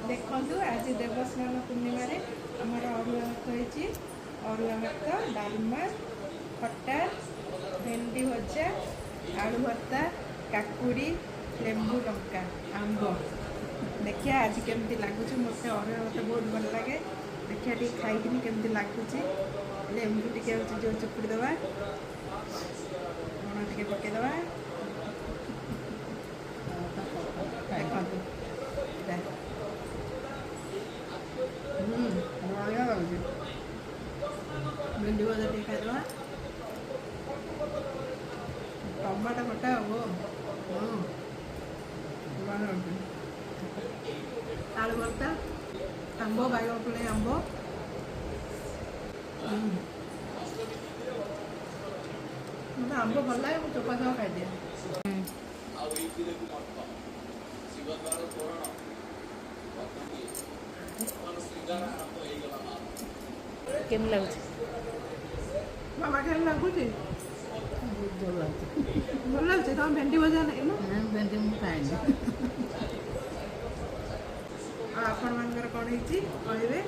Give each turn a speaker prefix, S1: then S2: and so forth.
S1: ଦେଖନ୍ତୁ, ଆଜି ଦେବସ୍ନାନ ପୂର୍ଣ୍ଣିମାରେ ଆମର ଅରୁଆ ଭାତ ହେଇଛି। ଅରୁଆ ଭାତ, ଡାଲମା, ଖଟା, ଭେଣ୍ଡି ଭଜା, ଆଳୁ ଭର୍ତ୍ତା, କାକୁଡ଼ି, ଲେମ୍ବୁ, ଲଙ୍କା, ଆମ୍ବ। ଦେଖିବା ଆଜି କେମିତି ଲାଗୁଛି। ମୋତେ ଅରୁଆ ଭାତ ବହୁତ ଭଲ ଲାଗେ। ଦେଖିବା ଟିକେ ଖାଇକିନି କେମିତି ଲାଗୁଛି। ଲେମ୍ବୁ ଟିକେ ହେଉଛି ଯେଉଁ ଚୁପୁଡ଼ି ଦେବା, ଲୁଣ ଟିକେ ପକାଇଦେବା। ଦେଖନ୍ତୁ ଏଇଟା। ବଢ଼ିଆ ଲାଗୁଛି। ଭେଣ୍ଡି ଭଜା ଟିକେ ଖାଇଦେବା। ଟମାଟୋ ଖଟା ହବ। ହଁ, ବଢ଼ିଆ ଲାଗୁଛି। ଆଳୁ ଭର୍ତ୍ତା, ଆମ୍ବ, ବାଇଗଣ ପଲେଇ ଆମ୍ବ। ମୋତେ ଆମ୍ବ ଭଲ ଲାଗେ, ମୁଁ ଚୋପା ସହ ଖାଇଦିଏ।
S2: ଆଉ ଏଇଥିରେ ମଠ ଶିବଦ୍ୱାର ତୋରଣ ଶ୍ରୀଙ୍ଗାର ଆରମ୍ଭ ହେଇଗଲା ମା।
S3: କେମିତି ଲାଗୁଛି?
S1: ମାମା, କେମିତି ଲାଗୁଛି?
S3: ବହୁତ ଭଲ ଲାଗୁଛି।
S1: ଭଲ ଲାଗୁଛି। ତମ ଭେଣ୍ଡି ଭଜା ନାହିଁ ନା?
S3: ନା, ଭେଣ୍ଡି ମୁଁ ଖାଏନି।
S1: ଆଉ ଆପଣମାନଙ୍କର କ'ଣ ହେଇଛି କହିବେ।